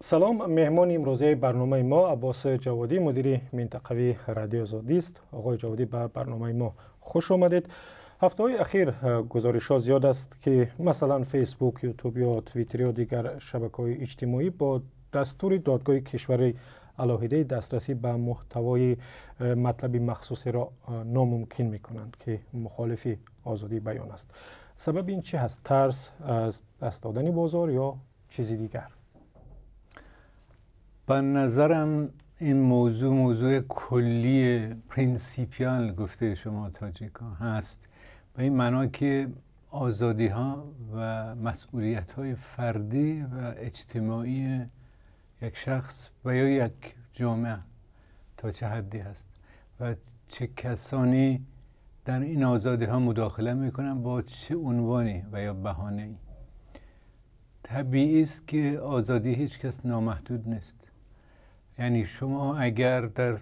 Салом, меҳмони имрӯзаи барномаи мо Аббос Ҷаводӣ, мудири минтақавии Радиои Озодӣ аст. Оқои Ҷаводӣ, ба барномаи мо хуш омадед. Ҳафтаҳои ахир гузоришҳо зиёд аст, ки масалан Фейсбук, Ютуб ё Твиттер ё дигар шабакаҳои иҷтимоӣ бо дастури додгоҳи кишвари алоҳидаи дастрасӣ ба муҳтавои матлаби махсусеро номумкин мекунанд, ки мухолифи озодии баён аст. Сабаби ин чӣ ҳаст? Тарс аз даст додани бозор ё чизи дигар? Ба назарам ин мавзӯъ мавзӯи куллӣ принсипиал гуфтаи шумо тоҷикҳо ҳаст, ба ин маъно ки озодиҳо ва масъулиятҳои фардӣ ва иҷтимоии як шахс ва ё як ҷомеа то чӣ ҳадде ҳаст ва чӣ касоне дар ин озодиҳо мудохила мекунанд, бо чӣ унвоне ва ё баҳонае. Табиист ки озодии ҳеҷ кас номаҳдуд нест. Яъне шумо агар дар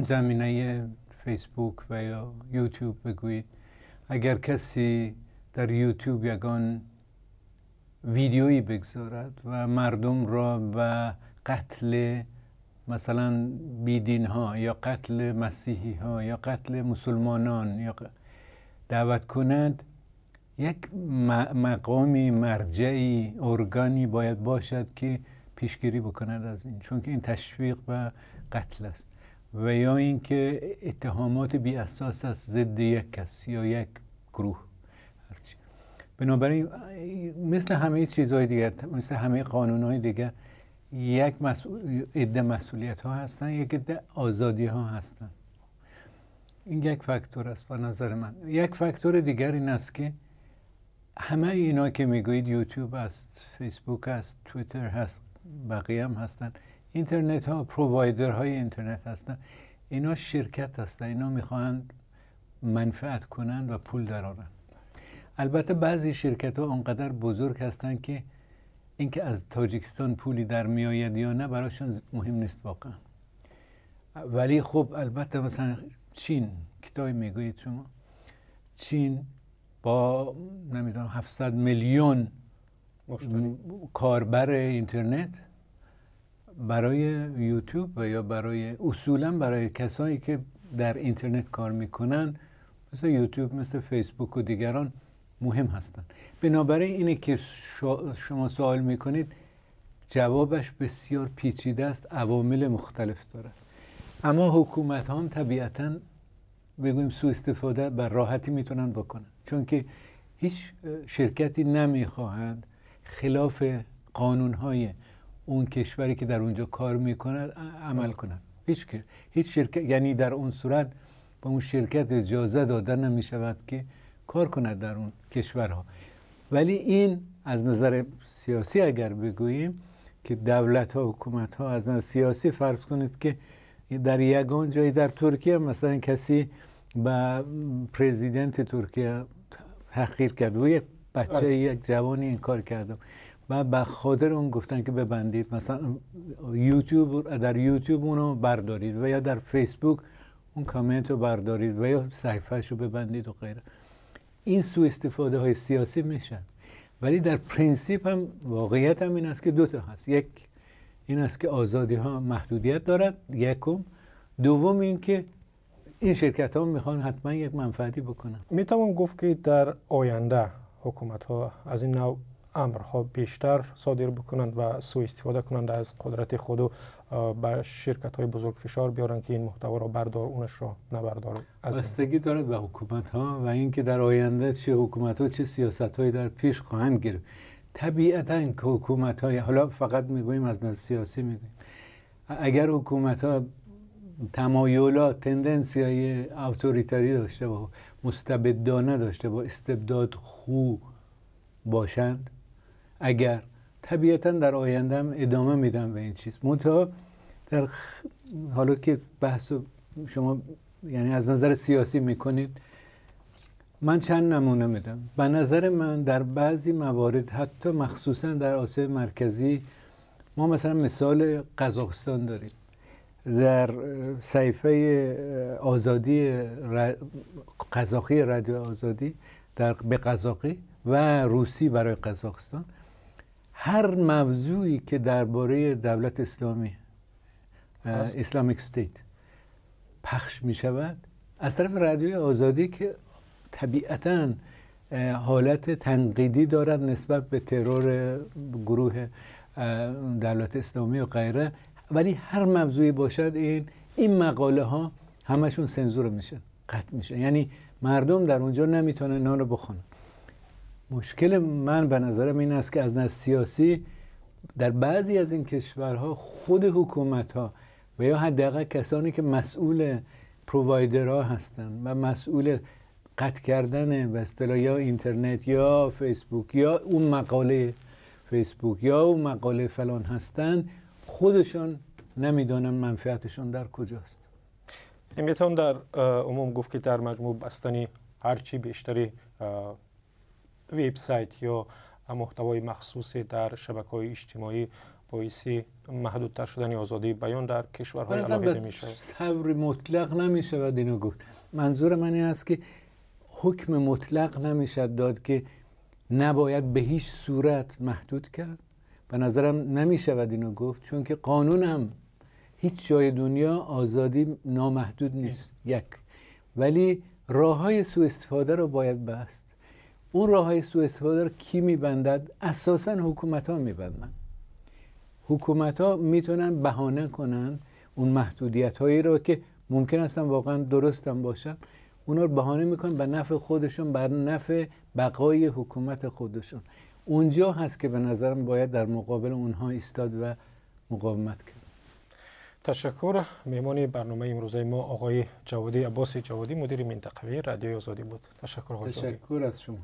заминаи Фейсбук ва ё Ютуб бигӯед, агар касе дар Ютуб ягон видеое бигзорад ва мардумро ба қатли масалан бединҳо ё қатли масеҳиҳо ё қатли мусулмонон ё даъват кунад, як мақоми марҷаи органе бояд бошад ки пешгирӣ бикунад аз ин, чунки ин ташвиқ ба қатл аст ва ё инки иттиҳомоти беасос аст зидди як кас ё як гурӯҳ. ҳарчи. Бинобар ин мисли ҳамаи чизҳои дигар, мисли ҳамаи қонунҳои дигар, як عده مسئولیت ها هستن، یک عده آزادی ها هستن. این یک فاکتور است به نظر من. یک فاکتور دیگر این است که همه اینا که میگویید، یوتیوب است، فیسبوک است، توییتر هست، بقیه هم هستن، اینترنت ها، provider های اینترنت هستن، اینا شرکت هستن، اینا میخواهند منفعت کنند و پول درآورند. البته بعضی شرکت ها آنقدر بزرگ هستند که اینکه از تاجیکستان پولی در میآید یا نه براشون مهم نیست واقعا. ولی خب البته مثلا چین، کتابی میگویید شما، چین با نمیدونم 700 میلیون کاربر اینترنت برای یوتیوب و یا برای اصولا برای کسایی که در اینترنت کار میکنن مثل یوتیوب، مثل فیسبوک و دیگران مهم هستند. بنابراین اینه که شما سوال میکنید جوابش بسیار پیچیده است، عوامل مختلف دارد. اما حکومت ها هم طبیعتا بگوییم سوء استفاده بر راحتی میتونن بکنن، چون که هیچ شرکتی نمیخواهند خلاف قانون های اون کشوری که در اونجا کار میکند عمل کنند. هیچ شرکت، یعنی در اون صورت با اون شرکت اجازه داده نمیشود که کار کند در اون کشورها. ولی این از نظر سیاسی اگر بگوییم که دولت ها، حکومت ها از نظر سیاسی فرض کنید که در یگان جایی در ترکیه مثلا کسی به پرزیدنت ترکیه تحقیر کرد و یک بچه، یک جوانی این کار کرد و به خاطر اون گفتن که ببندید مثلا یوتیوب، در یوتیوب اونو بردارید و یا در فیسبوک اون کامنت رو بردارید و یا صحیفه‌اش رو ببندید و غیره. این سوء استفاده های سیاسی میشن. ولی در پرینسیپ هم واقعیت هم این است که دو تا هست. یک این است که آزادی ها محدودیت دارد، یکم. دوم این که این شرکت ها میخوان حتما یک منفعتی بکنن. میتوان گفت که در آینده حکومت ها از این نوع امرها بیشتر صادر بکنند و سوء استفاده کنند از قدرت خود و به شرکت های بزرگ فشار بیارن که این محتوا را بردار، اونش را نبردار؟ بستگی دارد به حکومت ها و اینکه در آینده چه حکومت ها چه سیاست هایی در پیش خواهند گرفت. طبیعتا که حکومت های، حالا فقط میگوییم از نظر سیاسی میگوییم، اگر حکومت ها تمایلات، tendency های authoritary داشته و مستبدانه داشته با استبداد خو باشند، اگر طبیعتا در آینده هم ادامه میدن به این چیز. منتها در حالا که بحث شما یعنی از نظر سیاسی میکنید، من چند نمونه میدم. به نظر من در بعضی موارد حتی مخصوصا در آسیای مرکزی ما مثلا مثال قزاقستان داریم. در صحیفه آزادی قزاقی، رادیو آزادی در به قزاقی و روسی برای قزاقستان، هر موضوعی که درباره دولت اسلامی، Islamic State، پخش می شود از طرف رادیوی آزادی که طبیعتاً حالت تنقیدی دارد نسبت به ترور گروه دولت اسلامی و غیره، ولی هر موضوعی باشد این مقاله ها همشون سنزور میشه، قطع میشه، یعنی مردم در اونجا نمیتونن اینا رو بخونن. مشکل من به نظرم این است که از نظر سیاسی در بعضی از این کشورها خود حکومت ها و یا حداقل کسانی که مسئول provider ها هستن و مسئول قطع کردن به اصطلاح یا اینترنت یا فیسبوک یا اون مقاله فیسبوک یا اون مقاله فلان هستن، خودشون نمیدانن منفعتشون در کجاست. میتونم در عموم گفت که در مجموع بستنی هرچی بیشتری وبسایت یا محتوای مخصوص در شبکه‌های اجتماعی باعث محدودتر شدن آزادی بیان در کشورهای علاهیده می شود. صبر مطلق نمی شود اینو گفت. منظور من این است که حکم مطلق نمیشد داد که نباید به هیچ صورت محدود کرد. به نظرم نمیشود اینو گفت، چون که قانون هم هیچ جای دنیا آزادی نامحدود نیست، یک. ولی راه‌های سوء استفاده رو باید بست. اون راه‌های سوء استفاده رو کی میبندد؟ اساساً حکومت‌ها میبندن. حکومت‌ها میتونن بهانه کنن اون محدودیت‌هایی رو که ممکن هستن واقعا درست هم باشن، اونا رو بهانه میکنن به نفع خودشون، بر نفع بقای حکومت خودشون. اونجا هست که به نظرم باید در مقابل اونها ایستاد و مقاومت کرد. تشکر. مهمان برنامه امروزه ما آقای جوادی، عباس جوادی، مدیر منطقوی رادیوی آزادی بود. تشکر آقای جوادی. تشکر از شما.